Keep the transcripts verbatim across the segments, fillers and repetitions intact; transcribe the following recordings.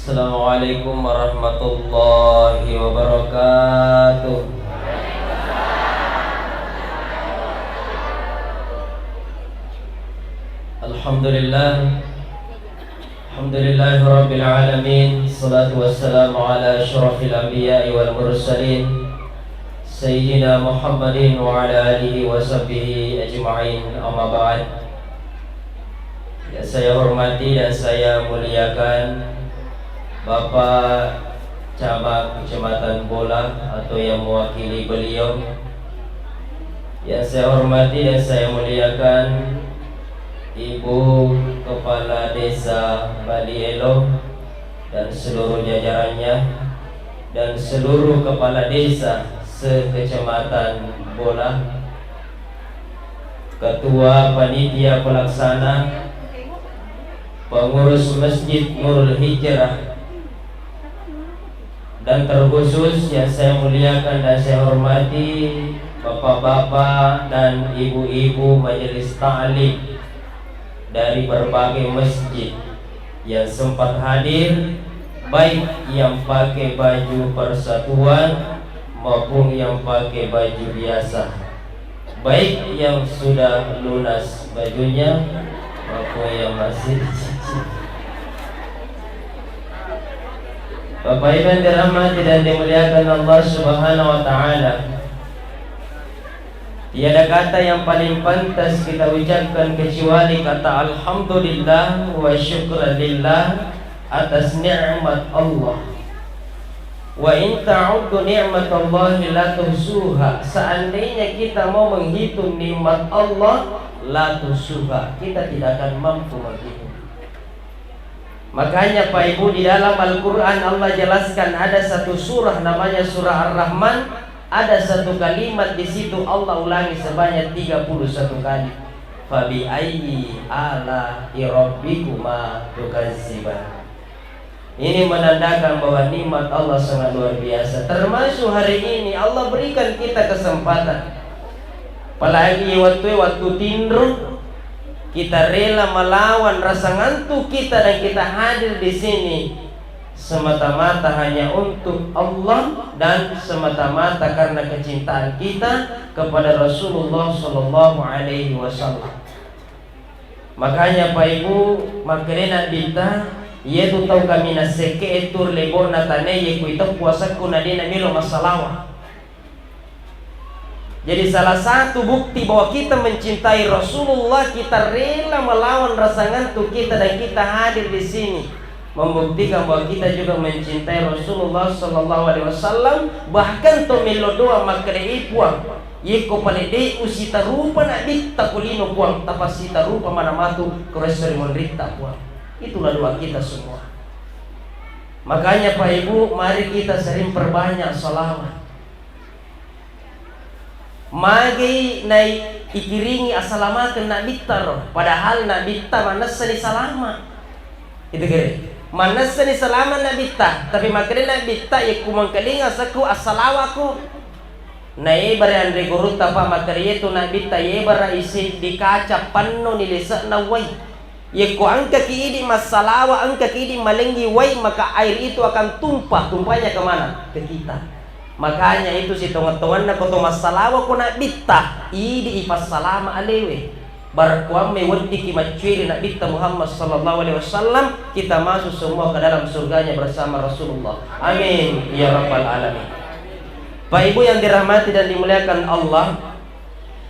Assalamualaikum warahmatullahi wabarakatuh. Alhamdulillah. Alhamdulillahi rabbil alamin. Salatu wassalamu ala asyrafil anbiya'i wal mursalin, Sayyidina Muhammadin wa ala alihi wa sahbihi ajma'in. Amma ba'd. Yang saya hormati dan saya muliakan Bapak Camat Kecamatan Bola atau yang mewakili beliau. Yang saya hormati dan saya muliakan Ibu Kepala Desa Bali Elo dan seluruh jajarannya, dan seluruh kepala desa se-Kecamatan Bola, Ketua Panitia Pelaksana, Pengurus Masjid Nurul Hijrah, dan terkhusus yang saya muliakan dan saya hormati Bapak-bapak dan Ibu-ibu Majelis Taklim dari berbagai masjid yang sempat hadir, baik yang pakai baju persatuan maupun yang pakai baju biasa, baik yang sudah lunas bajunya maupun yang masih dicicil. Bapak Ibu yang dirahmati dan dimuliakan Allah Subhanahu wa Ta'ala, tiada kata yang paling pantas kita ucapkan kecuali kata alhamdulillah wa syukran lillah atas nikmat Allah. Wa in ta'uddu ni'matallahi la tuhsuha. Seandainya kita mau menghitung nikmat Allah, la tuhsuha, kita tidak akan mampu menghitung. Makanya, Pak Ibu, di dalam Al-Quran Allah jelaskan ada satu surah namanya surah Ar-Rahman, ada satu kalimat di situ Allah ulangi sebanyak tiga puluh satu kali. Fabi ayyi ala'i rabbikuma tukadziban. Ini menandakan bahwa nikmat Allah sangat luar biasa. Termasuk hari ini Allah berikan kita kesempatan. Apalagi waktu, waktu tinro, kita rela melawan rasa ngantuk kita dan kita hadir di sini semata-mata hanya untuk Allah dan semata-mata karena kecintaan kita kepada Rasulullah Shallallahu Alaihi Wasallam. Makanya, Pak Ibu, makkedai Nabitta, iyetu tau kaminang sekke'e tur lebona tanae, yekko itau puasakku na de namelo massalawa. Jadi, salah satu bukti bahwa kita mencintai Rasulullah, kita rela melawan rasa ngantuk kita dan kita hadir di sini, membuktikan bahwa kita juga mencintai Rasulullah Shallallahu Alaihi Wasallam. Bahkan to melo doa makkeda, "E Puang, yekko pale de usitarupa Nabitta ko lino, Puang, tapassitarupa mana matu ko resso ri monritta, Puang." Itulah doa kita semua. Makanya, Pak Ibu, mari kita sering perbanyak salawat. Magi nai ikiringi assalamakeng Nabitta ro, padahal Nabitta manessani salama. Itu kira. Manessani salama Nabitta, tapi makkeda Nabitta, "Yekku mengkalinga sekku assalawaku." Naebara anre gurutta, Pak, makkeda, "Yetu Nabitta yebara isi di kaca penno ni lise'na wai." Yekko engkaki idi massalawa, engkaki idi malenggi wai, maka air itu akan tumpah. Tumpahnya kemana? Ke kita. Makanya itu sitongeng-tongenna ko to massalawa ko Nabitta, idi ipassalama alewe. Barakkuamme weddiki maccueri Nabitta Muhammad sallallahu alaihi wasallam, kita masuk semua ke dalam surganya bersama Rasulullah. Amin ya rabbal alamin. Pak Ibu yang dirahmati dan dimuliakan Allah,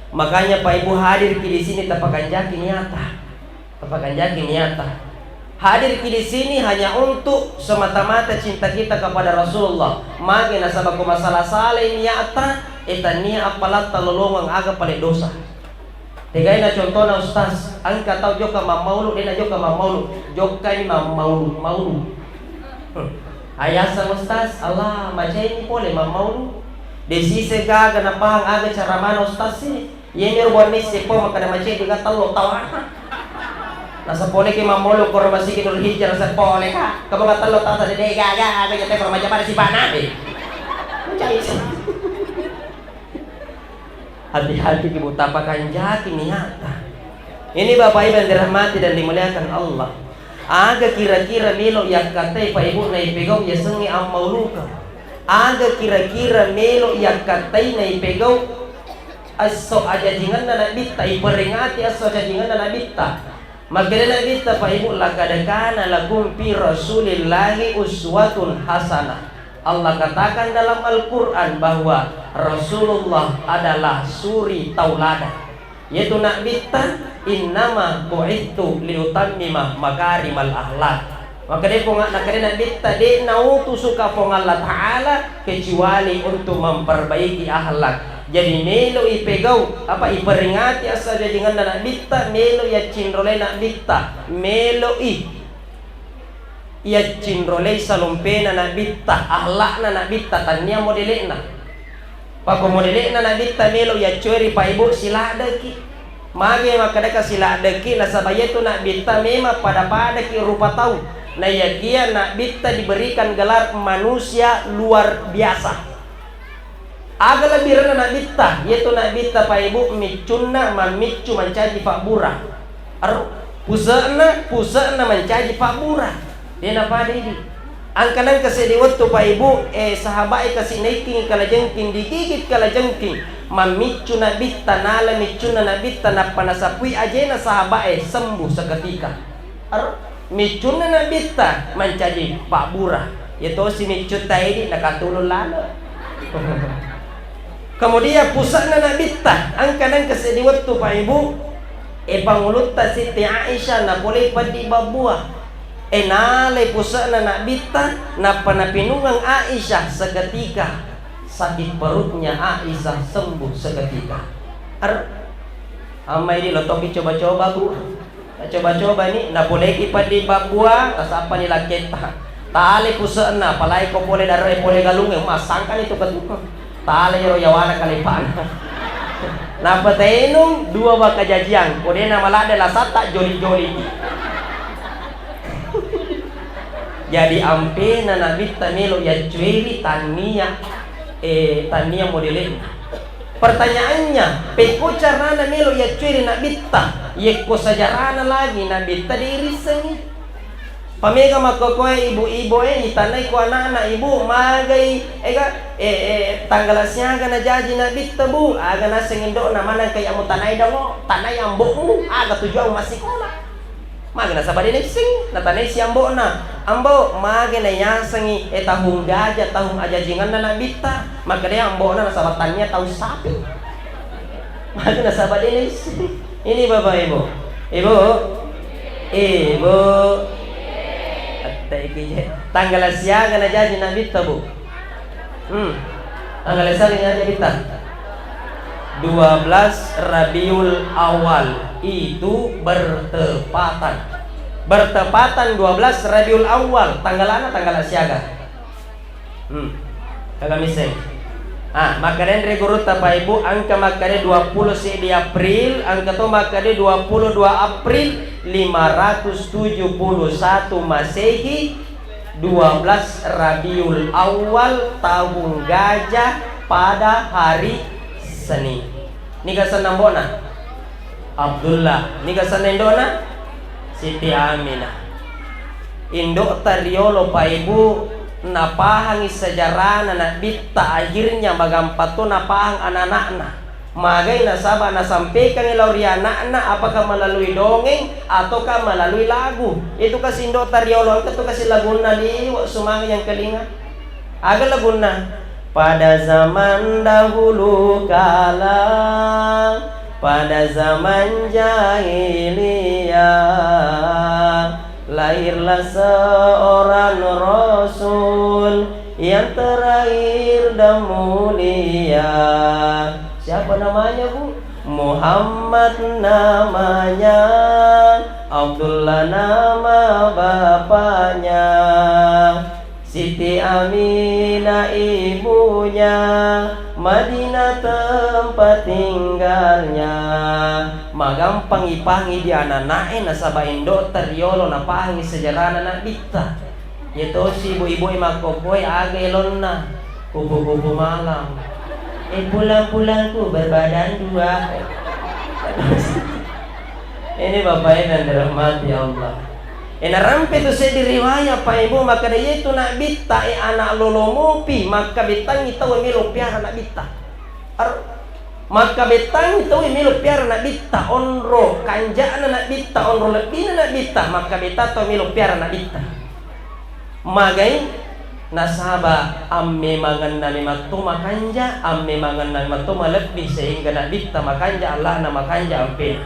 makanya Pak Ibu hadir ki di sini tapakanjaki niata. Tapakanjaki niata. Hadir ki di sini hanya untuk semata-mata cinta kita kepada Rasulullah. Magi nasaba ko masala-salai niata, e tania appalatta lolongeng aga pale dosa. Tegaina contona, Ustaz, engka tau jokka mammaulu, dena jokka mammaulu, jokkani mammaulu-maulu. Hmm. Ayaseng Ustaz, Allah, macaini pole mammaulu. Desise gaga napahang aga caramana Ustaz e. Iyemiro buanna isse po makkeda maceddi ga tello tawana. Nasapoleki mammolo koro masigi Nurul Hijrah, nasapoleka. Kamu ga tello tawa tadi de gaga, aga jate koro macam mana sipana. Eh. Mencari sih. Hati-hati ki bu, tapakanjaki niata. Ini Bapak Ibu yang dirahmati dan dimuliakan Allah. Aga kira-kira melo yakkatai Pak Ibu naipegau yasengnge ammauluka? Aga kira-kira melo yakkatai naipegau esso ajajingenna Nabitta, iperingati esso ajajingenna Nabitta? Makkeda Nabitta, Pak Ibu, "Laqad kana lakum fi Rasulillahi uswatun hasanah." Allah katakan dalam Al-Quran bahwa Rasulullah adalah suri tauladan. Yaitu Nabitta, "Innama bu'itsu liutammima makarimal akhlak." Makkeda Puang, nakkeda Nabitta, "De' nautusuka Puang Allah Ta'ala kecuali untuk memperbaiki akhlak." Jadi, melo ipegau, apa, iperingati esso ajajingenna Nabitta, melo iyaccinrolai Nabitta, melo i iyaccinrolai salompena Nabitta, akhlakna Nabitta, tannia modele'na. Pako modele'na Nabitta melo iyaccueri, Pak Ibu, siladdeki. Magi makkedaka siladdeki? Nasaba iyatu Nabitta memang pada-padaki rupa tau. Naiyakia Nabitta diberikan gelar manusia luar biasa. Aga lebbirenna Nabitta? Iyatu Nabitta, Pak Ibu, miccunna mammiccu mancaji pabbura. Aro, puse'na, puse'na mancaji pabbura. De' napada idi. Angka nengka seddi wettu, Pak Ibu, eh, sahaba'e kasi naikkingi kalajengking, digigit kalajengking. Mammiccu Nabitta, nala miccunna Nabitta, nappa nasapui ajena sahaba'e, sembuh seketika. Aro, miccunna Nabitta mancaji pabbura. Iya tosi miccutta idi nakatulung lalo. Kemudian puse'na Nabitta, angka nengka seddi wettu, Pak Ibu, eh, pangulutta Siti Aisyah napolei peddi babbua. Eh, nalai puse'na Nabitta, nappa napinungeng Aisyah, seketika sakit perutnya Aisyah sembuh seketika. Ar-, amma idi lo toki coba-coba, Bu. Coba-coba ni, napoleki peddi babbua, tasappani lakketta. Tale puse'na, apalagi ko pole dare'e pole galungnge, massangkani tu ketukeng. Tale ero yawana kalepana. Nappa tainung dua baka jajiang, ko de' namaladde lasatta joli-joli. Jadi ampena Nabitta melo yaccueri tannia, eh, tannia modele'na. Pertanyaannya, pekko carana melo yaccueri Nabitta, yekko sejarana lagi Nabitta de' irissengi? Pamega makkokoe ibu-ibu e, itanai ko anakna, "Ibu, magai, ega, eh, eh, tanggala siaga najaji Nabitta, Bu?" Aga naseng indo'na, "Maneng kai amutanai dango, tanai ambo'mu, aga tujuang massikola." Magi nasaba de' naissengi, natanai si ambo'na, "Ambo, magi naiyasengi, eh, tahung gaja, tahung ajajingenna Nabitta?" Makkedai ambo'na, "Nasaba tannia tahung sapi." Magi nasaba de' naissengi. Ini Bapak Ibu. Ibu. Ibu. Atta iki je. Tanggala siaga najaji Nabitta, Bu? Hmm. Tanggal siaga ni aja kita? Dua belas Rabiul Awal itu bertepatan. Bertepatan dua belas Rabiul Awal. Tanggalana tanggal siaga. Hmm. Kagak miseng. Ah, makkeda ri gurutta Pak Ibu, engka makkeda dua puluh seddi April, engka to makkeda dua puluh dua April lima ratus tujuh puluh satu Masehi, dua belas Rabiul Awal, tahun gajah, pada hari Senin. Niga asenna ambo'na? Abdullah. Niga asenna indo'na? Siti Aminah. Indo'ta riolo, Pak Ibu, napahangi sejarana Nabitta, akhirnya magampa to napahang ana-anakna. Magai nasaba nasampaikangi lao ri anakna, apakah melalui dongeng ataukah melalui lagu. Itu kasi indo'ta riolo, engka tu kasi lagunna, liwe' sumanga yang kelinga. Aga lagunna? Pada zaman dahulu kala, pada zaman jahiliyah, lahirlah seorang rasul yang terakhir dan mulia. Siapa namanya, Bu? Muhammad namanya, Abdullah nama bapaknya, Siti Aminah ibunya, Madinah tempat tinggalnya. Magampang ipahangi di anana'e nasaba indo'ta riolo napahangi sejarana Nabitta. Iya tosi ibu-ibu e makkokkoe aga elonna, kupu-kupu malam. Eh, pulang-pulangku berbadan dua. Ini Bapak Ibu yang dirahmati Allah. E, narampe tu seddi riwaya, Pak Ibu, makkeda, "Iyetu Nabitta, e, ana' lolo mopi, makkabettangngi tau e melo piara Nabitta." Ar-, makkabettangngi tau e melo piara Nabitta, onro kanja'na Nabitta, onro lebbina Nabitta, makkabetta tau e melo piara Nabitta. Magai? Nasaba ammemangenna memang to makanja, ammemangenna memang to malebbi, sehingga Nabitta makanja, Allahna makanja ampena.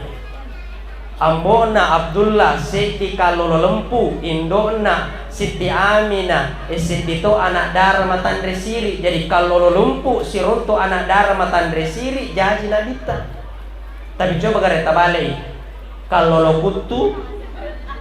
Ambo'na Abdullah, seddi kallolo lempu, indo'na Siti Aminah, e, seddi to anak dara matanre siri. Jadi kallolo lempu sironto anak dara matanre siri, jaji Nabitta. Tapi coba gare tabalei, kallolo kuttu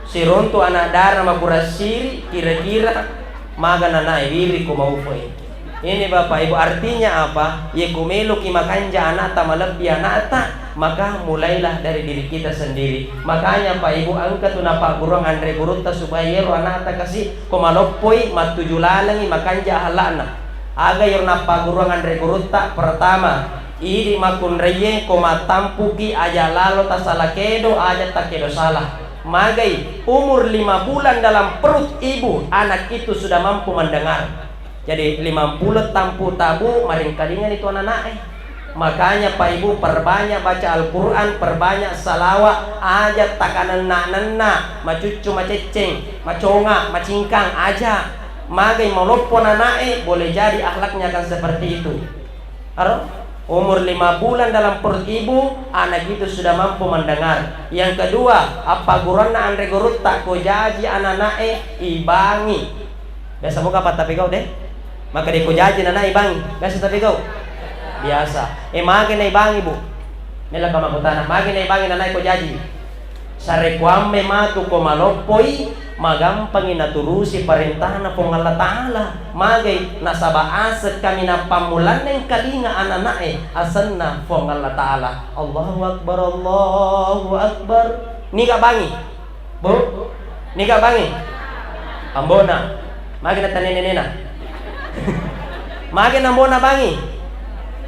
sironto anak dara makurang siri, kira-kira maga nanae wiri ko maufoi. Ini Bapak Ibu, artinya apa? Ye ku meloki makanja anakta, malebbi anakta, maka mulailah dari diri kita sendiri. Makanya Pak Ibu, engka tu nappagguruang anre gurutta supaya yero anakta kasi ko maloppoi mattuju lalengi makanja ahlakna. Aga yero nappagguruang anre gurutta? Pertama, idi makkunraiye ko mattampuki aja lalo tasala kedo, aja takkedo salah. Magai? Umur lima bulan dalam perut ibu, anak itu sudah mampu mendengar. Jadi, limampulo tampu tabu, maringkalingani tu anana'e. Makanya, Pak Ibu, perbanyak baca Al-Quran, perbanyak salawat, aja takanenna-nenna, macuccu, macecceng, maconga, macingkang, aja. Magai maloppo anana'e, boleh jadi akhlaknya akan seperti itu. Aro? Umur lima bulan dalam perut ibu, anak itu sudah mampu mendengar. Yang kedua, appagguruanna anre gurutta, ko jaji anana'e, ibangi. Biasa moga apa tapigau deh? Maka deko jaji nana ibangi. Biasa tapigau? Biasa. Eh, mage na ibangi, Bu? Mela ka makkutana, mage na ibangi nana ko jaji? Sarekkuamme matu ko maloppoi, magampangi naturusi parentana Puang Allah Ta'ala. Magai? Nasaba aseng kami nappammulanna engkalinga anana'e asenna Puang Allah Ta'ala. Allahu Akbar, Allahu Akbar. Niga bangi? Bu? Niga bangi? Ambona. Magi na tane nenena. Magi na ambona bangi?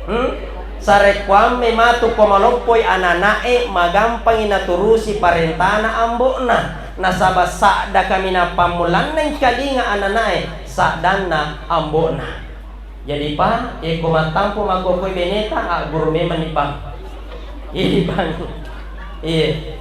Hmm? Sarekkuamme matu ko maloppoi anana'e, magampangi naturusi parentana ambo'na. Nasaba sadda kaminang pammulanna engkalinga anana'e, saddanna ambo'na. Jadi, Pa, yekko mattampu makkokkoe beneta, agguru memanni, Pa. Iya, Pa. Iya.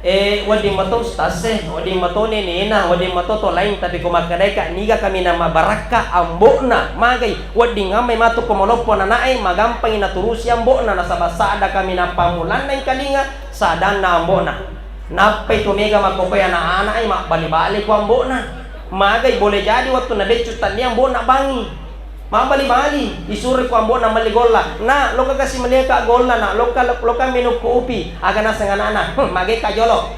Eh, wedding mato ustaz e, wedding mato nenena, wedding mato to laing, tapi ko makkedaika niga kaminang mabarakka ambo'na, magai, wedding ammai matu ko maloppo anana'e, magampangi naturusi ambo'na, nasaba sadda kaminang pammulanna engkalinga, saddanna ambo'na. Nappai tu mega makkokkoe ana'-ana'e mabbali-bali ko ambo'na. Magai, boleh jadi wettunna beccu tannia ambo'na bangi. Mabbali-bali, isuroi ko ambo'na melli golla. Na, lokka kasi melli ka golla, na, lokka, lokka minung kopi. Aga naseng ana'na, "Hmm, mage ka jolo?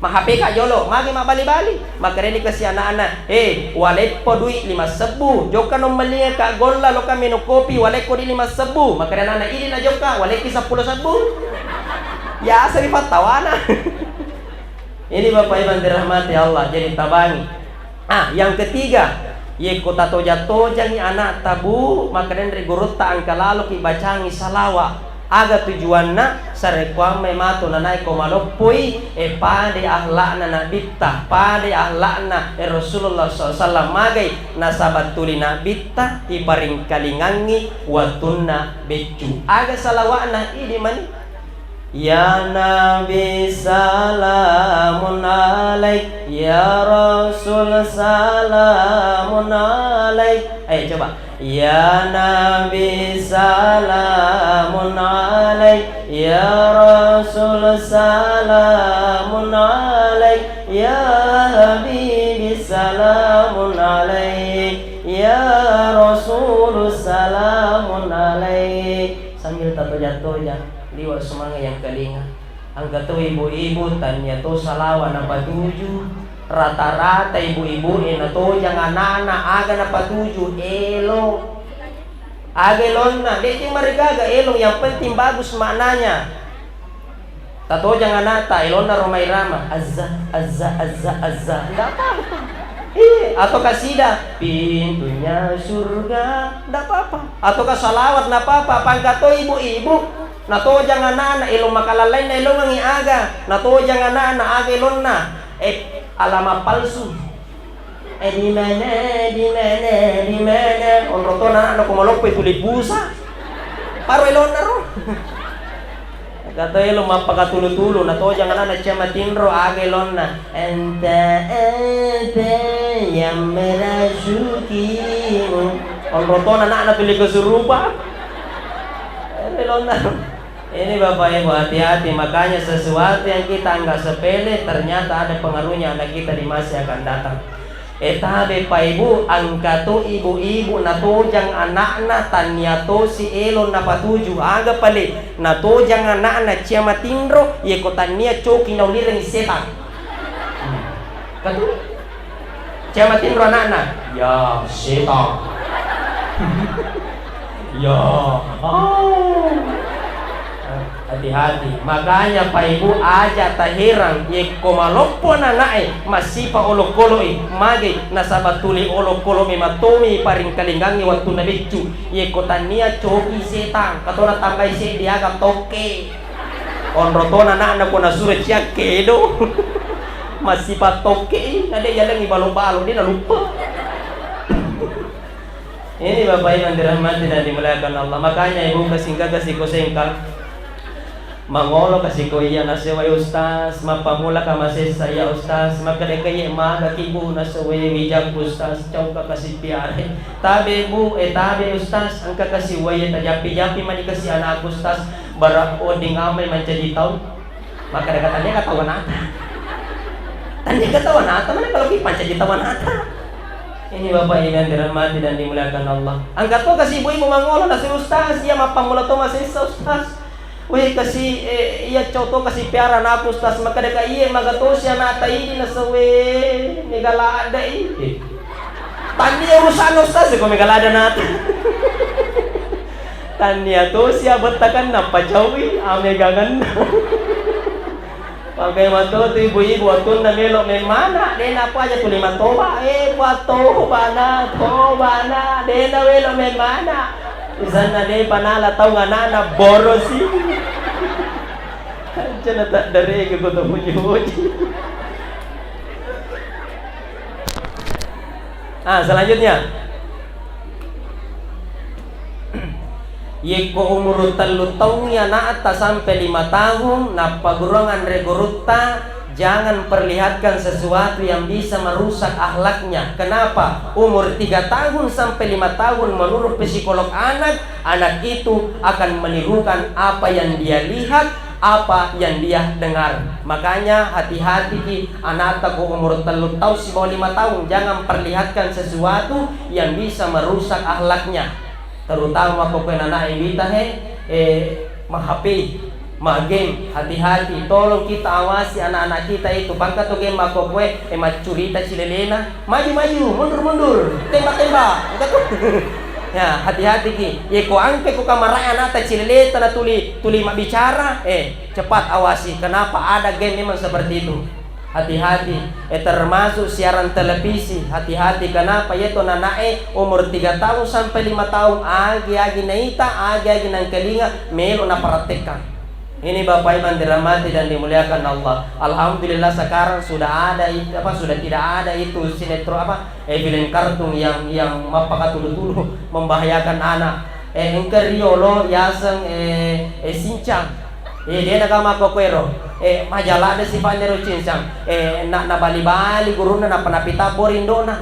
Ma H P ka jolo?" Mage mabbali-bali. Makkedani kasi ana'na, "Eh, waleppo dui lima sebbu. Jokka no melli ka golla, lokka minung kopi, walekko di lima sebbu." Makkeda ana'na, "Idi na jokka, walekki seppulo sebbu." Yaseng ripattawana. Ini Bapak Ibu yang dirahmati Allah, jadi tabangi. Ah, yang ketiga, yekko tatoja-tojangi ana'ta, Bu, makkedanre gurutta engka laloki bacangi salawa. Aga tujuanna? Sarekkuammai matu nanae ko maloppoi, e, padai akhlakna Nabitta, padai akhlakna, e, Rasulullah sallallahu alaihi wasallam. Magai? Nasaba tuli Nabitta iparingkalingangngi wettunna beccu. Aga salawa'na? Idi mani. Ya Nabi salamun alaik, ya Rasul salamun alaik. Ayo coba. Ya Nabi salamun alaik, ya Rasul salamun alaik, ya Habibi salamun alaik, ya Rasul salamun alaik. Sambil tatoja-toja. Liwa' sumanga' yang kalinga. Engka to ibu-ibu tania to salawa' napatuju. Rata-rata ibu-ibu e natojang anana aga napatuju, elong. Aga elonna, de' je marigaga elong, yang penting bagus maknanya. Tatojang anata, elonna Rhoma Irama, azza, azza, azza, azza. Ndak apa-apa. Iya, atau kasida, pintunya surga, ndak apa-apa. Atau ka salawat, ndak apa-apa. Pangka to ibu-ibu. Natojang anana, elong makalallainna elongengngi aga. Natojang anana, aga elonna. Eh, Alamat palsu. Eh, di mana, di mana, di mana? Onro tona anakna ko maloppo tuli busa. Paro elonna ro. Kata elo mappakatulu-tulu, natojang anakna Cia Matinro, aga elonna. Anta apa yang merasukimu? Onro tona anakna tuli kesurupa. Ero elonna ro. Ini Bapak Ibu, hati-hati. Makanya sesuatu yang kita anggap sepele, ternyata ada pengaruhnya anak kita di masa yang akan datang. Eh, tabe Pak Ibu, engka to ibu-ibu natojang anakna, tania tosi elo napatuju. Aga pale, natojang anakna Cia Matinro, yeko tania coki naulirengi setang. Hmm. Katu? Cia Matinro anakna. Ya, setang. Ya. Oh. Hati-hati. Makanya Pak Ibu, aja taherang, yekko maloppo anakna e, massipa olokkoloi, mage nasaba tuli olokkolo memang tomi paringkalingangi wattunna beccu. Yekko tania coki setang, katona tambai seddi aga tokke. Onro tona anakna ko nasuro ciakke do. Massipa tokke i, na de yalengi balo-balo, de naluppa. Ini Bapak Ibu yang dirahmati dan dimuliakan Allah. Makanya Ibu kasingka kasiko sengkang. Mangolo kasiko iya nasewai Ustaz, mappammula ka masessa iya Ustaz, makkeda ka iye maga ki Bu nasewai wijak Ustaz, cauka kasi piare. Tabe Bu, eh tabe Ustaz, engka kasi wae tajappi-jappi mani kasi anakku Ustaz, bara wedding amai mancaji tau. Makkeda ka tania ka tau anata. Tania ka tau anata, mana kalau ki pancaji tau anata. Ini Bapak Ibu yang dirahmati dan dimuliakan Allah. Engka to kasi ibu-ibu mangolo naseng Ustaz, iya mappammula to masessa Ustaz. Weh kasi, eh, iya cau to kasi piara anakku Ustaz, makkeda ka iye maga tosi anata idi nasewe mega ladde i. Eh. Tania urusanna Ustaz ko mega ladde anata. Tania tosi abettakan napacaui amegangenna. Pakai mato tu ibu-ibu wattunna melo memmana, de napaja tuli matoba, eh, patobana, tobana, de nawelo memmana. Isanna de panala tau nganana borosi. Aja na tak dare ke kota puji-puji. Ah, selanjutnya. Yekko umuru tellu taungngi ana'ta sampai lima tahun, nappaguruang anre gurutta, jangan perlihatkan sesuatu yang bisa merusak akhlaknya. Kenapa? Umur tiga tahun sampai lima tahun, menurut psikolog anak, anak itu akan menirukan apa yang dia lihat, apa yang dia dengar. Makanya hati-hati ki ana'ta ko umur tellu taung sibawa lima taung, jangan perlihatkan sesuatu yang bisa merusak akhlaknya. Terutama ko kue nanae wita he, eh, ma-H P, ma-game, hati-hati. Tolong kita awasi anak-anak kita itu. Pangka to game makko kue, eh, maccurita cilelena. Maju, maju, mundur, mundur, tembak, tembak. Engka tu. Ya, hati-hati ki. Ye ko angke ko kamarae anakta cileleta na tuli, tuli mabbicara, eh, cepat awasi. Kenapa ada game memang seperti itu? Hati-hati. Eh, termasuk siaran televisi. Hati-hati. Kenapa? Ye to nanae umur tiga tahun sampai lima tahun, agi-agi naita, agi-agi nangkalinga, melo napraktekkan. Ini Bapak Ibu yang dirahmati dan dimuliakan Allah. Alhamdulillah sekarang sudah ada itu, apa, sudah tidak ada itu sinetron, apa, eh, film kartun yang, yang mappakatulu-tulu membahayakan anak. Eh, engka riolo yaseng, eh, eh, Sincang. Eh, de naga makko kuero. Eh, majalana sifatnya ro Sincang. Eh, na, nabali-bali gurunna nappa napitabbo ri indo'na.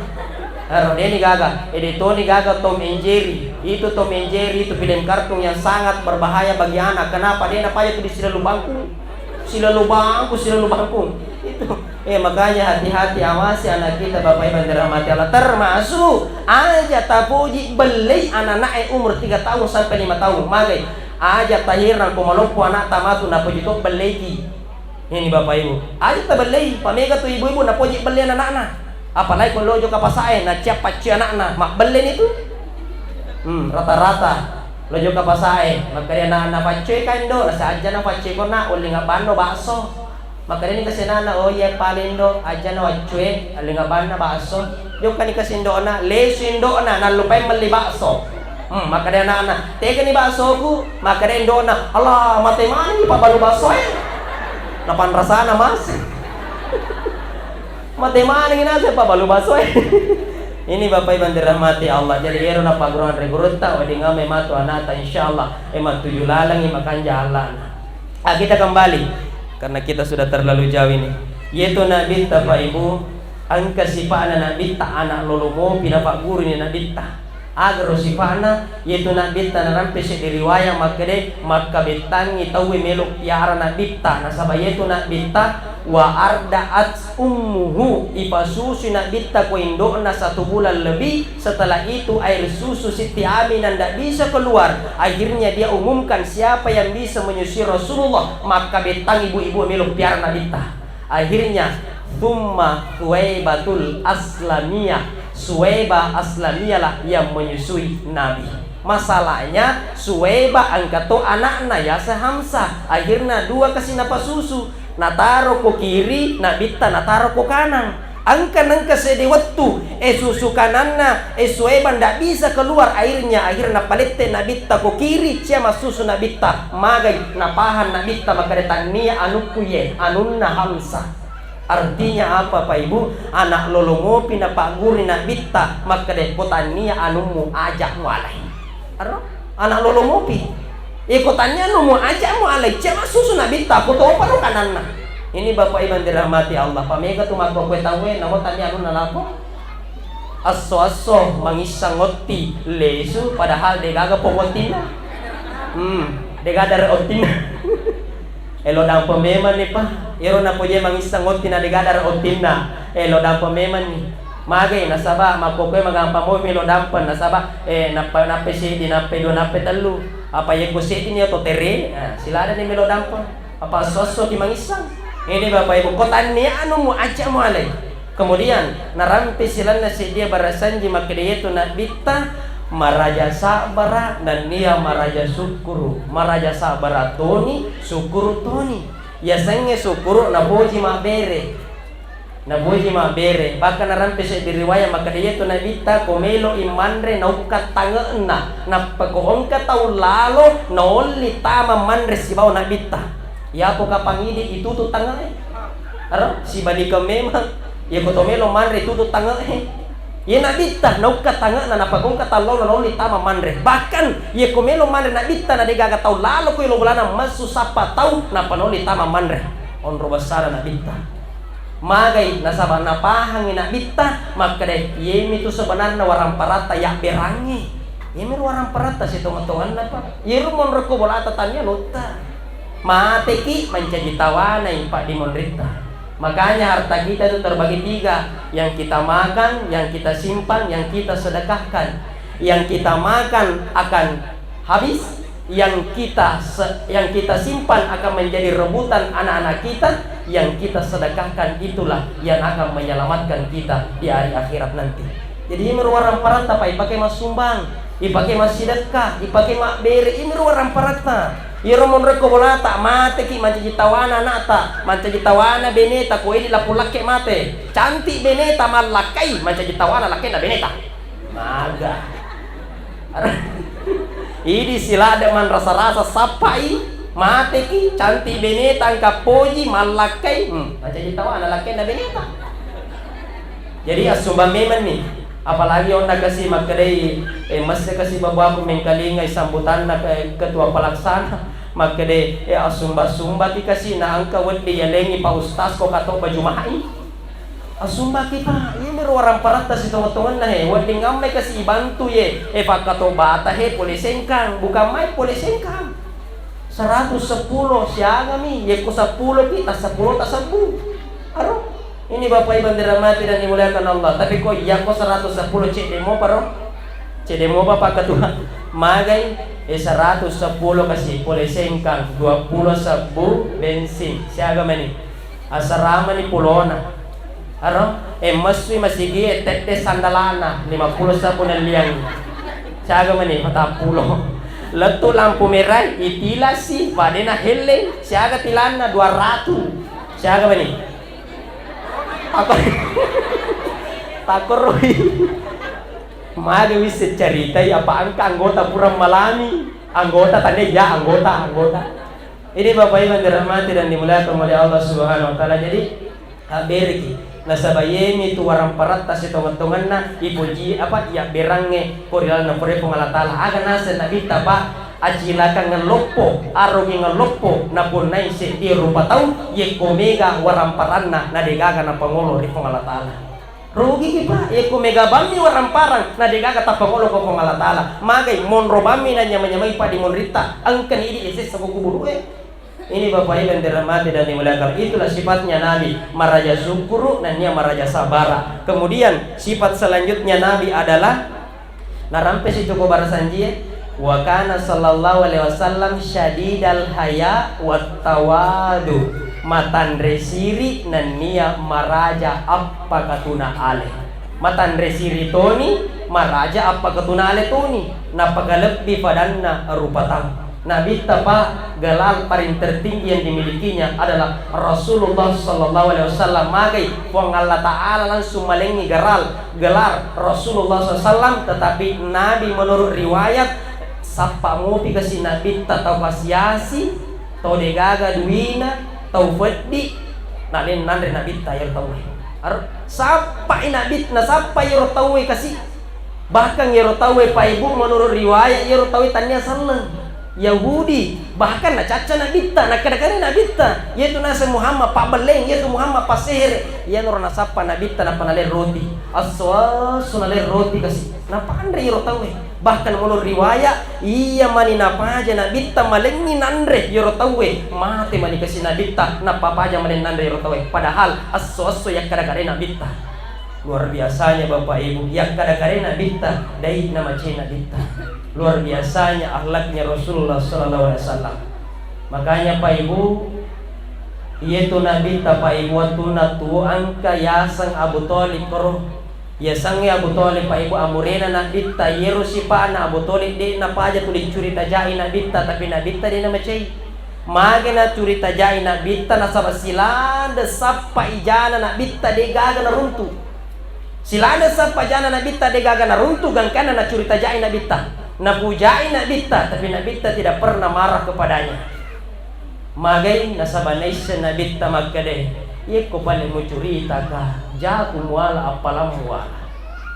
Ero, deni gaga, eh, de toni gaga Tom and Jerry. Itu Tom and Jerry itu film kartun yang sangat berbahaya bagi anak. Kenapa? De napaja tu di silalu bangkung. Silalu bangkung, silalu bangkung. Itu. Eh, makanya hati-hati, awasi anak kita, Bapak Ibu yang dirahmati Allah. Termasuk aja tapoji bellei anak-anak eh umur tiga tahun sampai lima tahun. Magai, aja tahirang ko maloppo anakta matu napoji to belleiki. Ini Bapak Ibu, aja tabellei, pamega tu ibu-ibu napoji bellei anak-anakna. Apalagi ko lojo ka pasae, naciap paccui anakna, mabbelleni tu. Hmm, rata-rata lojo ka pasae, makkeda anakna paccui ka indo, nasa aja na paccui ko nak, ulling abbanno bakso. Makkedani kasi anakna, oh iya pale indo, aja na waccui, ulling abbanna bakso. Jokkani kasi indona, lesu indona, nallupai melli bakso. Hmm, makkeda anakna, tegani baksoku, makkeda indona, Allah, mate manengi pabbalu baksoe. Napanrasana mas. Mate manengngi naseng pabbalu basoe. Ini Bapak Ibu yang dirahmati Allah. Jadi ero napaggurungang ri gurutta, wedding ame matu anata, insyaallah, e, matuju lalengngi makanja allana. Ah, kita kembali karena kita sudah terlalu jauh ini. Yetu nabitta, Pak Ibu, engka sipa'na nabitta, anak lolo mopi napaggurini nabitta. Agaro sipa'na, yetu nabitta narampe seddi riwaya makkeda, makkabettangngi tauwe melo piara nabitta, nasaba yetu nabitta, wa arda'at ummuhu, ipasusui nabitta ko indo'na satu bulan lebih, setelah itu air susu Siti Aminah ndak bisa keluar, akhirnya dia umumkan siapa yang bisa menyusui Rasulullah, makkabettangngi ibu-ibu melo piara nabitta. Akhirnya, thumma Suwaibatul Aslamiyah, Suwaibah Aslamiyah lah yang menyusui Nabi. Masalahnya, Suwaibah engka to anakna yaseng Hamsah. Akhirna dua kasi napasusu. Nataro ko kiri, nabitta nataro ko kanang. Engka nengka seddi wettu, e, susu kananna, e, Suwaibah ndak bisa keluar airnya. Akhirna palette nabitta ko kiri, cia massusu nabitta. Magai, napahang nabitta makkeda, tannia anukku ye, anunna Hamsah. Artinya apa, Pak Ibu? Anak lolo mopi napagguruni nabitta, makkeda, ko tannia anummu, aja mualai. Aro? Anak lolo mopi. Iko tannia anummu, aja mualai, cia massusu nabitta, ko toparo kananna. Ini Bapak Ibu yang dirahmati Allah, pamega tu makkokkoe tauwe, namo tannia anunna lako. Esso-esso mangissang otti lesu, padahal degaga pong ottinna. Hmm, degaga dare ottinna. Elo dampeng memang ni, Pa. Ero napoje mangissang otti na degaga dare ottinna. Elo dampeng memang ni. Magai nasaba makkokkoe magampa mopi melo dampeng nasaba, eh, nappa, nappa seddi, nappa dua, nappa tellu. Apa yekko seddi ni oto tere, nah, siladani melo dampeng. Apa esso-esso ki mangissang. Ini Bapak Ibu, ko tannia anummu, aja mualai. Kemudian, narampe silanna seddia barasanji makkeda, yetu nabitta maraja sabbara nennia maraja sukkuru. Maraja sabbara toni, sukkuru toni. Yasengnge sukkuru napoji mabbere. Napoji mabbere. Bahkan narampe seddi riwayat makkeda, yetu nabitta ko meloi manre naukka tange'na, nappa ko engka tau lalo naolli tama manre sibawa nabitta. Yapo kapang idi itutu tange'e. Aro, sibalikeng memang. Yeko to melo manre tutu tange'e. Ye nabitta naukka tange'na, nappa ko engka tau lalo naolli tama manre. Bahkan yeko melo manre nabitta na degaga tau lalo ko elo bolana, messu sappa tau nappa naolli tama manre. Onro bessana nabitta. Magai nasaba napahangi nabitta makkeda, yemitu sebenarna waramparatta yabberangnge. Yemiro waramparatta sitonga-tonganna, Pa. Yero monro ko bolata tannia lotta. Mateki mancaji tawanai paddimonritta. Makanya harta kita itu terbagi tiga, yang kita makan, yang kita simpan, yang kita sedekahkan. Yang kita makan akan habis, yang kita se-, yang kita simpan akan menjadi rebutan anak-anak kita, yang kita sedekahkan itulah yang akan menyelamatkan kita di hari akhirat nanti. Jadi, iyemiro waramparatta, Pa, ipake massumbang, ipake massidekka, ipake mabbere, iyemiro waramparatta. Iyaro monro ko bolata, mateki mancaji tawana anakta, mancaji tawana beneta, ko idi lapong lakke mate. Cantik beneta mallakkai, mancaji tawana lakkainna beneta. Maga. Idi silada manrasa-rasa sappai, mateki, cantik beneta engka poji, mallakkai, hmm, mancaji tawana lakkainna beneta. Jadi assumbang memang ni, apalagi onna kasi makkedai, eh, messe kasi babuaku mengkalingai sambutanna ke-, ketua pelaksana, makkedai, eh, assumba-sumbaki kasi na engka weddi yalengi Pak Ustaz ko kato baju mai. Assumbaki, Pa, iyemiro waramparatta sitonga-tonganna he, wedding ammai kasi ibantu ye, e, pakkatobata he pole Sengkang, bukan mai pole Sengkang. Seratus seppulo siagami, yekko seppulo ki, ta seppulo ta sebbu. Aro, ini Bapak Ibu yang dirahmati dan dimuliakan Allah. Tapi ko iyako seratus seppulo cedde mopa ro? Cedde mopa pakkatua. Magai, e, seratus seppulo kasi pole Sengkang, dua puluh sebbu bensin. Siaga mani? Assaramani pulona. Aro, e, messui masigie tette sandalana, lima puluh sebbu nelliang. Siaga mani? Patappulo. Lettu lampu merah, itilasi, padena helleng, siaga tilanna? Dua ratu. Siaga mani? Apa? Takoroi. Magi wisse caritai apa engka anggota pura malami. Anggota tanda ya, anggota, anggota. Ini Bapak Ibu yang dirahmati dan dimuliakan oleh Allah Subhanahu wa Ta'ala. Jadi, abbereki. Nasaba iyemi tu waramparatta sitongeng-tongenna ipoji, apa, iyabberangnge ko ri lalenna pura Puang Allah Taala. Aga naseng Nabitta, Pak? Acilakangeng loppo, arogingeng loppo, napunnai seddie rupa tau, yekko mega waramparanna, na degaga napangolo ri Puang Allah Taala. Rugiki, Pak, yekko mega bammi waramparang, na degaga tapangolo ko Puang Allah Taala. Magai monro bammi nanyama-nyamai padimonritta, engkani idi sessa ko kuburu'e. Ini Bapak Ibu yang dirahmati dan dimuliakan, itulah sifatnya Nabi, maraja syukuru nennia maraja sabara. Kemudian sifat selanjutnya Nabi adalah, narampe situ ko barasanjie, wa kana sallallahu alaihi wasallam syadidal haya wat tawadu, matanre siri nennia maraja appakatuna ale. Matanre siri toni, maraja appakatuna ale toni, napakalebbi padanna rupa tau. Nabitta, Pak, gelar paling tertinggi yang dimilikinya adalah Rasulullah sallallahu alaihi wasallam. Magai Puang Allah Taala langsung malengi geral, gelar Rasulullah sallallahu alaihi wasallam, tetapi Nabi menurut riwayat sappa mopi kasi Nabitta tau fasiasi, tau degaga duina, tau feddi, nalen nanre Nabitta iyaro tauwe. Ar-, sappai Nabit-, nasappai iyaro tauwe kasi. Bahkan iyaro tauwe, Pak Ibu, menurut riwayat, iyaro tauwe tania selleng. Yahudi, bahkan nacacca Nabitta, nakkeda-keda Nabitta, "Iyatu naseng Muhammad pabbelleng, iyatu Muhammad passehere." Iyanaro nasappa Nabitta, nappa naleng roti. Esso-esso naleng roti kasi. Napanre iyaro tauwe. Bahkan menurut riwayat, iya mani napaja Nabitta malengngi nanre iyaro tauwe, mate mani kasi Nabitta, nappa paja maleng nanre iyaro tauwe. Padahal esso-esso yakkada-kadai Nabitta. Luar biasanya Bapak Ibu, yakkada-kadai Nabitta, dai namacai Nabitta. Luar biasanya akhlaknya Rasulullah sallallahu alaihi wasallam. Makanya Pak Ibu, iyatu Nabitta Pak Ibu, wattunna tuo engka yaseng Abu Thalib koro. Yasengnge Abu Thalib Pak Ibu, amurena Nabitta, iyero sipa'na Abu Thalib de napaja tuli curitajai Nabitta, tapi Nabitta de namacai. Mage nacuritajai Nabitta, nasaba silada sappa ijana Nabitta de gaga naruntu. Silada sappa ijana Nabitta de gaga naruntu, gangkanna nacuritajai Nabitta, napujai Nabitta, tapi Nabitta tidak pernah marah kepadanya. Magai nasaba naisseng Nabitta makkeda, "Iyekko pale mucuritaka, jaku muala appalammu wala."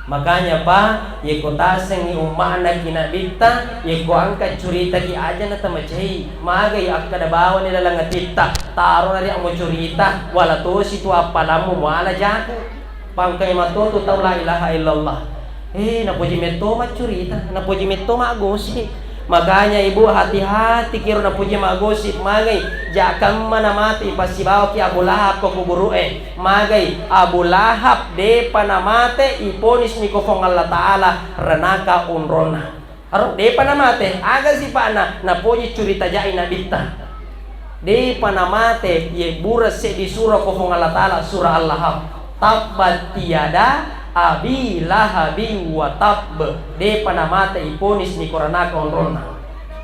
Makanya, Pak, yekko tasengngi umma'na ki Nabitta, yekko engka curitaki aja natamacai. Magai akkeda bawani laleng atitta, "Tarona ri mucurita, wala tosi tu appalammu muala jaku." Pangkai matotu tau la ilaha illallah. Eh, napoji metto maccurita, napoji metto maggosip. Makanya Ibu, hati-hati kiro napoji maggosip, magai jakamma namate ipasibawaki Abu Lahab ko kuburu'e. Magai Abu Lahab depa namate, iponisni ko Puang Allah Taala renaka onronna. Aro, depa namate, aga sipa'na? Napoji curitajai Nabitta. Depa namate, yebbureng seddi surah ko Puang Allah Taala, surah Al-Lahab. Tabbat yada Abi Lahabi wa tabb. Depa namate, iponisni ko renaka onronna.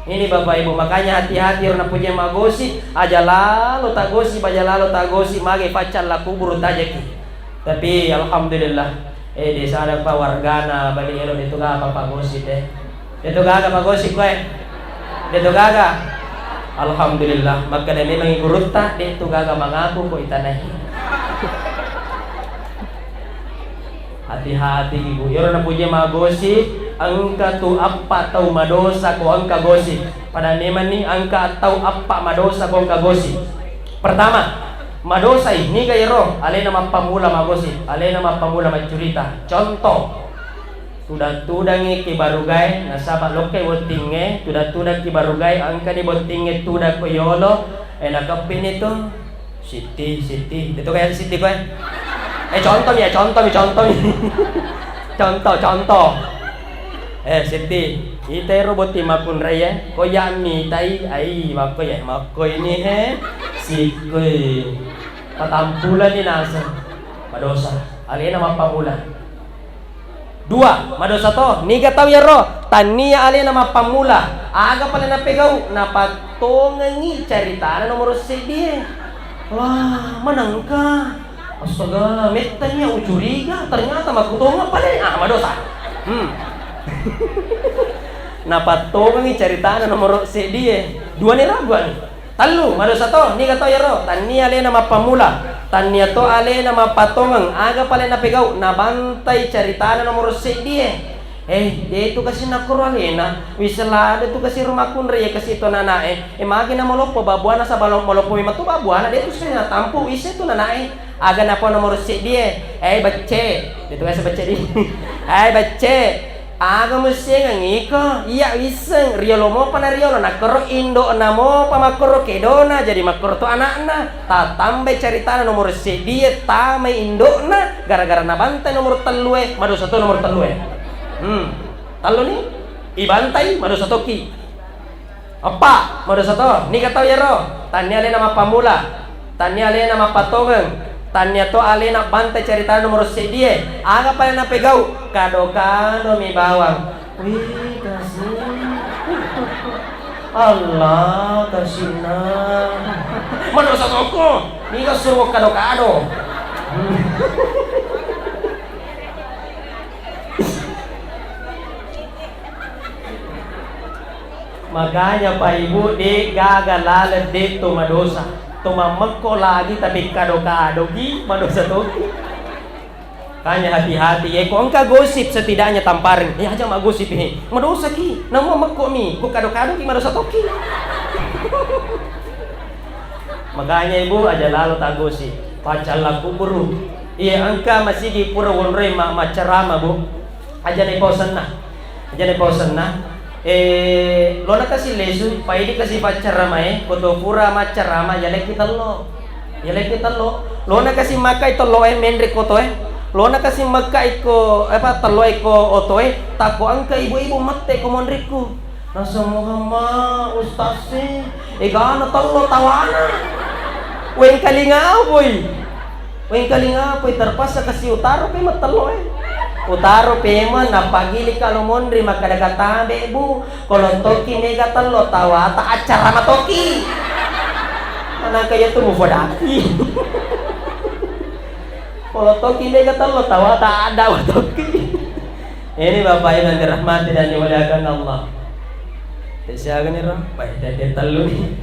Ini Bapak Ibu, makanya hati-hati ro napoji maggosip, aja lalo taggosip, aja lalo taggosip, magai paccalla kuburu tajaki. Tapi alhamdulillah, eh, de sadar pa wargana bali elo de tu gaga pa gosip, eh. De tu gaga pa gosip koe. De tu gaga. Alhamdulillah, makkeda memang gurutta de tu gaga mangaku ko itanai. Hati-hati Ibu, iyaro napoji maggosip, engka tu appa tau madosa ko engka gosip. Pada memang ni engka tau appa madosa ko engka gosip. Pertama, madosai, niga iyaro alena mappammula maggosip, alena mappammula maccurita. Contoh, tudang-tudangngi ki barugae, nasaba lokkai bottingnge, tudang-tudang ki barugae, engkani bottingnge tudang ko yolo, eh, nakeppi'ni tu, "Sitti, Sitti." Itu kayak Sitti koe. Eh, contoh mi ya, contoh mi, contoh mi. Contoh, contoh. Eh, Sitti, ita ero botting makkunrai, eh. Ko iya mitai, ai, makko iya, makko ini, he. Sikkoi. Patampulani naseng. Madosa. Alena mappammula. Dua, madosa to. Niga tau iyaro? Tannia alena mappammula. Aga pale napegau? Napattongengi caritana nomoro seddie. Wah, manengka. Astaga, mettani ya ucuriga, ternyata makkutongeng pale. Ah, madosa. Hmm. Napattongengi caritana nomoro seddie. Duani raguani. Tellu, madosa to, niga to iyaro? Tannia alena mappammula, tannia to alena mappatongeng, aga pale napegau? Nabantai caritana nomoro seddie. Eh, de tu kasi nakkoro alena, wisseng lada tu kasi ro makkunrai, iya kasi tu ananae. Eh, magi na maloppo babuana, saba lo-, maloppo memang tu babuana, de tu kasi natampu, wisseng tu nanae. Aga napau nomoro seddie? Eh, becce. De tu kasi becce di. Eh, becce. Aga mussengeng iko? Iya wisseng, riolo mopa na riolo, nakkoro indo'na mopa makkoro kedona, jadi makkoro to ana'na. Tatambai caritana nomoro seddie, tamai indo'na, gara-gara nabantai nomoro tellue, madosa to nomoro tellue. Hmm. Tellu ni, ibantai, madosa toki. Eppa, madosa to, niga tau iyaro? Tannia alena mappammula, tannia alena mappatongeng, tannia to alena bantai caritana nomoro seddie. Aga pale napegau? Kado-kado mi bawang. Wih, kasi. Allah, kasinna. Madosa toko. Niga suruh kado-kado. Makanya, Pak Ibu, de gaga laleng de to madosa. To mammekko lagi tapi kado-kadogi, madosa toki. Makanya hati-hati, eh, ko engka gosip setidaknya tampareng. Eh, aja maggosip, eh. Madosa ki, namu mammekko mi, ko kado-kadogi, madosa toki. Makanya, Ibu, aja lalo taggosip. Pacalla kuburu. Iya, engka masigi pura wonroi ma-, maccarama, Bu. Aja naipaosenna. Aja naipaosenna. Eh, lona kasi lesu, paidi kasi paccaramae, ko to pura maccarama, yalekki tello. Yalekki tello. Lona kasi makkai telloe, menre ko otoe. Lona kasi makkai ko, apa, telloe ko otoe, takko engka ibu-ibu mette ko monrikku. Naseng Muhammad, Ustaz e, egana tello tawana. Wengkalinga apoi. Wengkalinga apoi, terpaksa kasi utaro pemeng tello e. Utaro pemeng, napagili kalo monri, makkada katabe, Bu, kolo toki mega tello tawata, acara matoki. Manangka iya tu mufadaki. Kolo toki mega tello tawata, ada matoki. Ini Bapak Ibu yang dirahmati dan dimuliakan Allah. Tesiaga nih, Ro? Baik, tete tellu nih.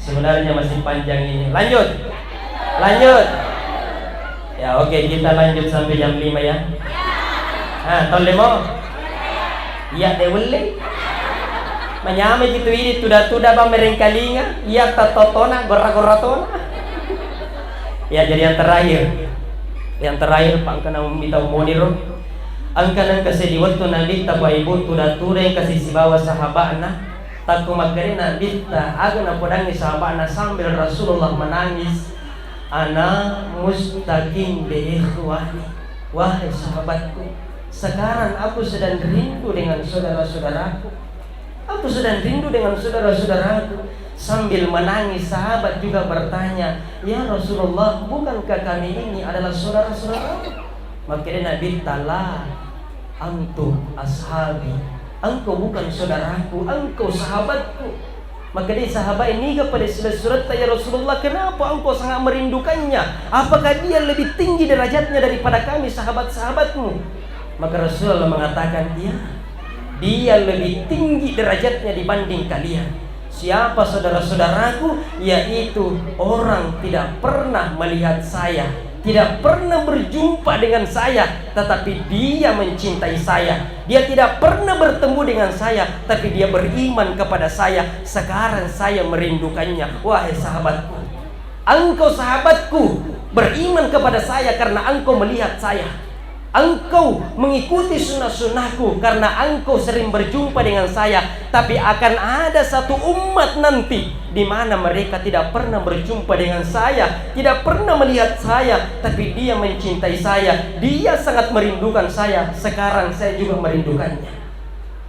Sebenarnya masih panjang ini. Lanjut. Lanjut. Ya, oke, kita lanjut sampai jam lima ya. Ah, tau lemo? Iya, de welle. Manyamai gitu ini tuda-tuda bang merengkalinga. Iya, tatotona, gora-gora tona. Ya, jadi yang terakhir. Yang terakhir, Pak, engka naung mitau moniro. Engka nengka seddi wettu Nabitta, Bapak Ibu, tuda-tuda engka sisibawa sahaba'na. Takko makkeda Nabitta, aga napodangngi sahaba'na sambil Rasulullah menangis, "Ana mustaqim bi ikhwani." Wahai sahabatku, sekarang aku sedang rindu dengan saudara-saudaraku. Aku sedang rindu dengan saudara-saudaraku. Sambil menangis, sahabat juga bertanya, "Ya Rasulullah, bukankah kami ini adalah saudara-saudaramu?" Makkeda Nabitta, "La, antum ashabi." Engkau bukan saudaraku, engkau sahabatku. Makkeda sahabat, "Niga pada sila suratta, ya Rasulullah, kenapa engkau sangat merindukannya? Apakah dia lebih tinggi derajatnya daripada kami, sahabat-sahabatmu?" Maka Rasulullah mengatakan, "Iya, dia lebih tinggi derajatnya dibanding kalian." Siapa saudara-saudaraku? Yaitu orang tidak pernah melihat saya, tidak pernah berjumpa dengan saya, tetapi dia mencintai saya. Dia tidak pernah bertemu dengan saya, tapi dia beriman kepada saya. Sekarang saya merindukannya. Wahai sahabatku, engkau sahabatku, beriman kepada saya karena engkau melihat saya. Engkau mengikuti sunnah-sunnahku karena engkau sering berjumpa dengan saya. Tapi akan ada satu umat nanti di mana mereka tidak pernah berjumpa dengan saya, tidak pernah melihat saya, tapi dia mencintai saya, dia sangat merindukan saya. Sekarang saya juga merindukannya.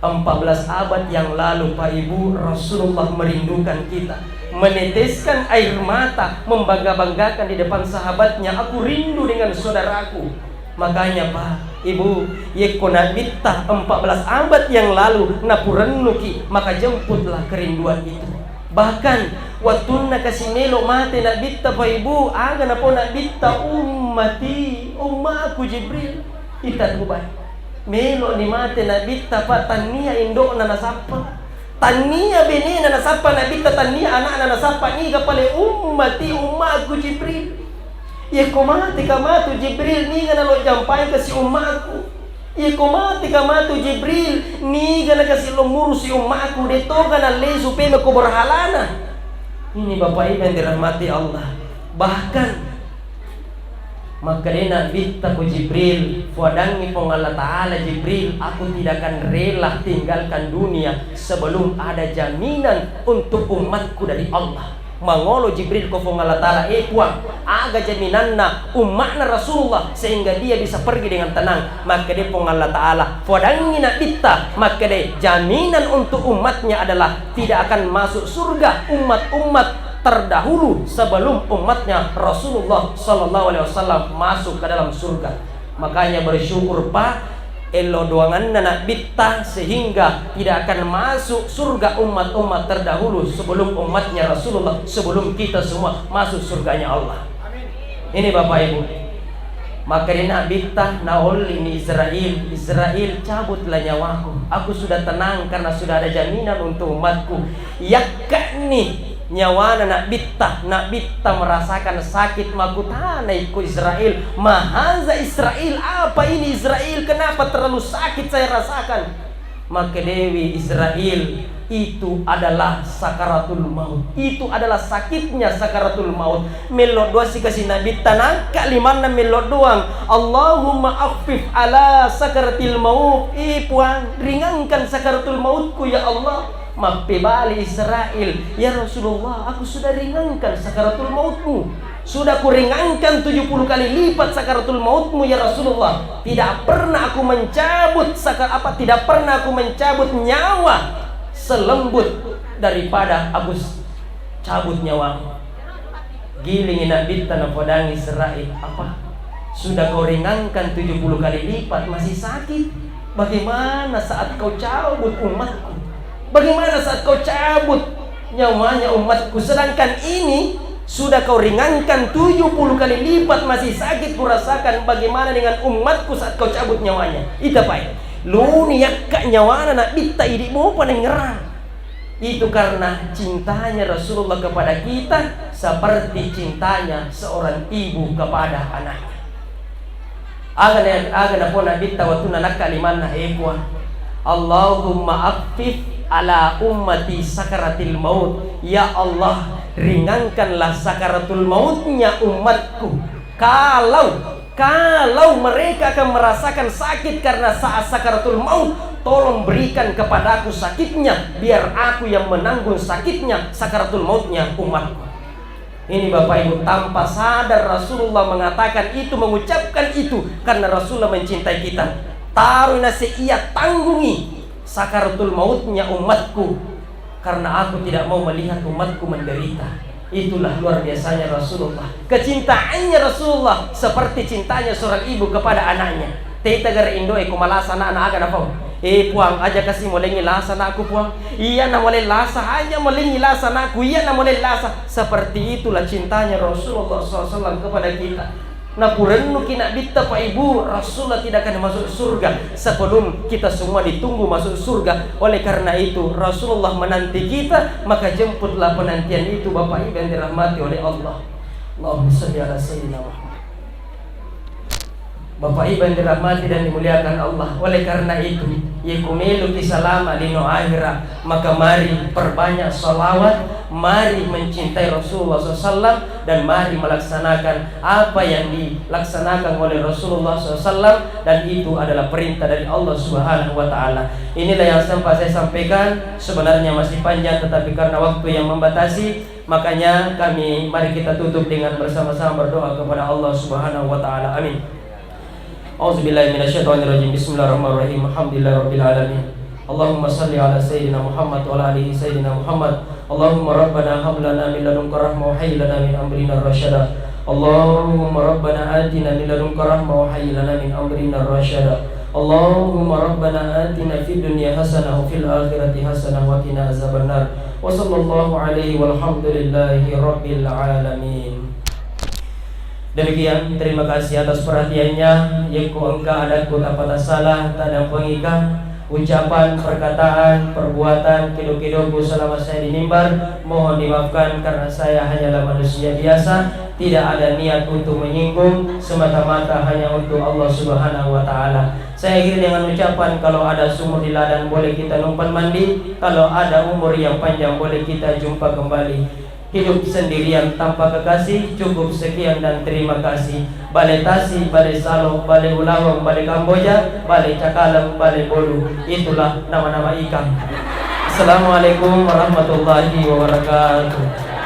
Empat belas abad yang lalu, Pak Ibu, Rasulullah merindukan kita, meneteskan air mata, membangga-banggakan di depan sahabatnya, "Aku rindu dengan saudaraku." Makanya, Pak, Ibu, yekko Nabitta empat belas abad yang lalu napurennuki, maka jemputlah kerinduan itu. Bahkan, wattunna kasi melo mate Nabitta, Pak Ibu, aga napau Nabitta, "Ummati, ummaku Jibril." Ita tubai. Melo ni mate Nabitta, Pak, tannia indo'na nasappa. Tannia benena nasappa Nabitta, tannia anakna nasappa, niga pale ummati, ummaku Jibril. Yekko mateka matu Jibril, niga nalojjampaika si ummaku. Yekko mateka matu Jibril, niga nakasi lomurusi ummaku, de toga nallesu pemekko berhalana. Ini Bapak Ibu yang dirahmati Allah. Bahkan Makkedai Nabitta ko Jibril, "Fuadangngi Puang Allah Ta'ala, Jibril, aku tidak akan rela tinggalkan dunia sebelum ada jaminan untuk umatku dari Allah." Mangolo Jibril ko Puang Allah Ta'ala, "Eh Puang, aga jaminanna umma'na Rasulullah sehingga dia bisa pergi dengan tenang?" Makkedai Puang Allah Ta'ala, "Fuadangngi Nabitta," makkedai, "jaminan untuk umatnya adalah tidak akan masuk surga umat-umat terdahulu sebelum umatnya Rasulullah sallallahu alaihi wasallam masuk ke dalam surga." Makanya bersyukur, Pak, ello doanganna Nabitta sehingga tidak akan masuk surga umat-umat terdahulu sebelum umatnya Rasulullah, sebelum kita semua masuk surganya Allah. Ini Bapak Ibu, maka di Nabitta naolli ni Israel, "Israel, cabutlah nyawaku. Aku sudah tenang karena sudah ada jaminan untuk umatku." Yakka'ni nyawana Nabitta, Nabitta merasakan sakit, makutanai ko Israel, "Mahaza Israel, apa ini Israel? Kenapa terlalu sakit saya rasakan?" Makkedewi Israel, "Itu adalah sakaratul maut. Itu adalah sakitnya sakaratul maut." Mello doa sikasi Nabitta, nangka limanna mello doang, "Allahumma akhfif ala sakaratil maut." Eh Puang, ringankan sakaratul mautku ya Allah. Mappebali Israel, "Ya Rasulullah, aku sudah ringankan sakaratul mautmu. Sudah kuringankan tujuh puluh kali lipat sakaratul mautmu, ya Rasulullah. Tidak pernah aku mencabut saka-, apa, tidak pernah aku mencabut nyawa selembut daripada aku s-, cabut nyawamu." Gilingi Nabitta napodangi Israel, "Apa? Sudah kau ringankan tujuh puluh kali lipat, masih sakit. Bagaimana saat kau cabut umatku? Bagaimana saat kau cabut nyawanya umatku? Sedangkan ini sudah kau ringankan tujuh puluh kali lipat, masih sakit kurasakan. Bagaimana dengan umatku saat kau cabut nyawanya?" Ita pai, luni yakka nyawana Nabitta, idi mopa nengngerang. Itu karena cintanya Rasulullah kepada kita seperti cintanya seorang ibu kepada anaknya. Aga na, aga napau Nabitta wattunna nakka limanna, "Eh Puang, Allahumma akhfif ala ummati sakaratil maut." Ya Allah, ringankanlah sakaratul mautnya umatku. Kalau, kalau mereka akan merasakan sakit karena saat sakaratul maut, tolong berikan kepadaku sakitnya, biar aku yang menanggung sakitnya sakaratul mautnya umatku. Ini Bapak Ibu, tanpa sadar Rasulullah mengatakan itu, mengucapkan itu karena Rasulullah mencintai kita. Taruh nasi ia tanggungi sakaratul mautnya umatku karena aku tidak mau melihat umatku menderita. Itulah luar biasanya Rasulullah. Kecintaannya Rasulullah seperti cintanya seorang ibu kepada anaknya. Teta gare indoe ko malasa anakna aga napau, "Eh Puang, aja kasi molengi lasa anakku Puang. Iya na mole lasa, aja molengi lasa anakku, iya na mole lasa." Seperti itulah cintanya Rasulullah sallallahu alaihi wasallam kepada kita. Napurennuki Nabitta, Pak Ibu, Rasulullah tidak akan masuk surga sebelum kita semua ditunggu masuk surga. Oleh karena itu, Rasulullah menanti kita, maka jemputlah penantian itu, Bapak Ibu yang dirahmati oleh Allah. Allahumma shalli ala sayyidina Muhammad. Bapak Ibu yang dirahmati dan dimuliakan Allah, oleh karena itu, ye ku meloki salama lino akhirat, maka mari perbanyak salawat, mari mencintai Rasulullah sallallahu alaihi wasallam, dan mari melaksanakan apa yang dilaksanakan oleh Rasulullah sallallahu alaihi wasallam, dan itu adalah perintah dari Allah Subhanahu wa Ta'ala. Inilah yang sempat saya sampaikan. Sebenarnya masih panjang, tetapi karena waktu yang membatasi, makanya kami, mari kita tutup dengan bersama-sama berdoa kepada Allah Subhanahu wa Ta'ala. Amin. A'udzubillahi minasyaitonirrajim. Bismillahirrahmanirrahim. Alhamdulillahirabbil alamin. Allahumma shalli ala sayyidina Muhammad wa ala alihi sayyidina Muhammad. Allahumma rabbana hab lana min ladunka rahmah wa hayyi lana min amrina rasyada. Allahumma rabbana atina min ladunka rahmah wa hayyi lana min amrina rasyada. Allahumma rabbana atina fid dunya hasanah wa fil akhirati hasanah wa qina azabannar. Wa sallallahu alaihi walhamdulillahi rabbil alamin. Demikian, terima kasih atas perhatiannya. Yekko engka adakku tapata salah, tadampengika. Ucapan, perkataan, perbuatan, kedo-kedoku selama saya di mimbar, mohon dimaafkan karena saya hanyalah manusia biasa, tidak ada niat untuk menyinggung, semata-mata hanya untuk Allah Subhanahu wa Ta'ala. Saya akhiri dengan ucapan, kalau ada sumur di ladang, boleh kita numpang mandi, kalau ada umur yang panjang, boleh kita jumpa kembali. Hidup sendirian tanpa kekasih, cukup sekian dan terima kasih. Bale Tasi, Bale Salo, Bale Ulaweng, Bale Kamboja, Bale Cakaleng, Bale Bolu, itulah nama-nama ikan. Assalamualaikum warahmatullahi wabarakatuh.